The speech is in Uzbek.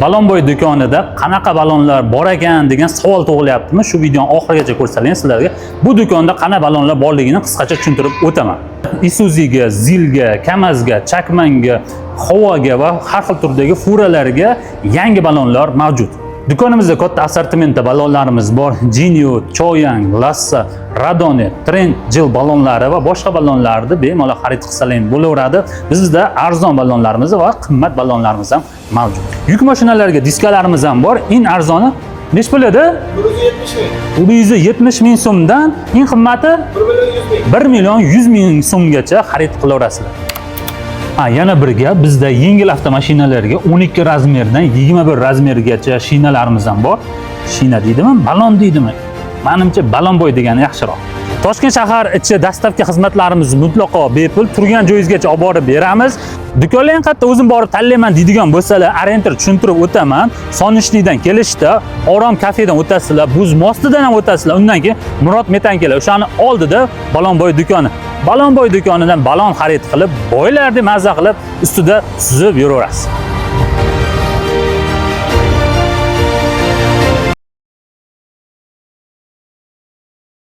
Balonboy do'konida qanaqa balonlar bor ekan degan savol tug'ilyaptimi? Shu videoni oxirigacha ko'rsaling, sizlarga bu do'konda qanaqa balonlar borligini qisqacha tushuntirib o'taman. Isuzu'ga, Zilga, Kamazga, Chakmanga, Howaga va har xil turdagi furalarga yangi balonlar mavjud. Do'konimizda katta assortimentda balonlarimiz bor. Genio, Choyang, Lassa, Radone, Trend Jil balonlari va boshqa balonlarni bemalol xarid qilsalar bo'laveradi. Bizda arzon balonlarimiz va qimmat balonlarimiz ham mavjud. Yuk mashinalarga diskalarimiz ham bor. Eng arzoni nech pul edi? 170 ming. 170 ming so'mdan eng qimmati 1 million 100 ming. 1 million 100 ming so'mgacha xarid qilaverasizlar. Ha, yana bir gap, bizda yengil avtomashinalarga 12 razmerdan 21 razmergacha shinalarimiz ham bor. Shina deydimi, balon deydimi? Menimcha balonboy degani yaxshiroq. Toshkent shahar ichi доставка xizmatlarimiz mutlaqo bepul, turgan joyingizgacha olib borib beramiz. Do'konlar ham qayerda o'zim borib tanlayman deydigan bo'lsalar, ориентир tushuntirib o'taman. Sonishlidan kelishda Orom kafedan o'tasizlar, Buz mostidan ham o'tasizlar. Undan keyin Murod Metan keladi. O'shani oldida Balonboy do'koni. Balonboy do'konidan balon xarid qilib, boylardek mazza qilib ustida suzib yuraverasiz.